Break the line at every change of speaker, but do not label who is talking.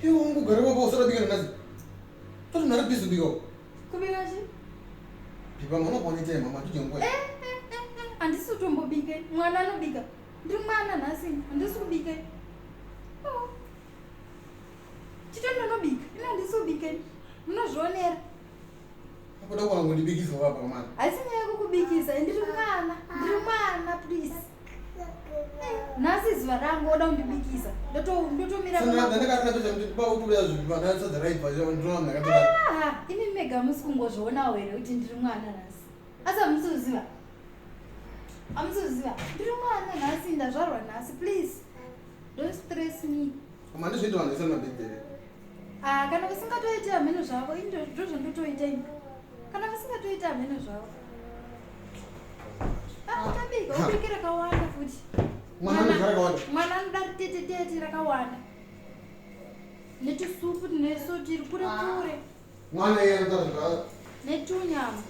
Iwe ungogara ipapo usada bika nhasi. Toti nhari busy kubika.
Kubika chi?
Bika mwana kuone tema mama tudye nguwa.
Eh, eh, eh, eh. Handisi kutombobika. Mwana anobika. Ndiri mwana nhasi. Handisi kubika. Oh. Chito ndinobika. Ina handisi kubika. Munozvionera.
Kuda kuwana kundibikisa baba mwana.
Haisi nyaya yekukubikisa. Ndiri mwana. Ndiri mwana please. Nhasi zuva rangu oda kundibikisa. Ndotomira. Ah, imi mega musi kungozvionawo here kuti ndiri mwana nhasi. Asi hamusi kuziva. Hamusi kuziva. Ndiri mwana nhasi ndazvarwa nhasi please. Don't stress me.
Mama ndizvoita vanhu vese mabirthday.
Ah, kana vasingatoiti hameno zvavo, ini ndozvandotoita ini. Kana vasingatoiti hameno zvavo. Ah, utabika, ubike rakawanda futi.
Mwana anoda rakawanda.
Mwana anoda ritete tete rakawanda. Netusupu nesu tiri kure kure.
Mwana iye anoda zvakawanda.
Netunyama.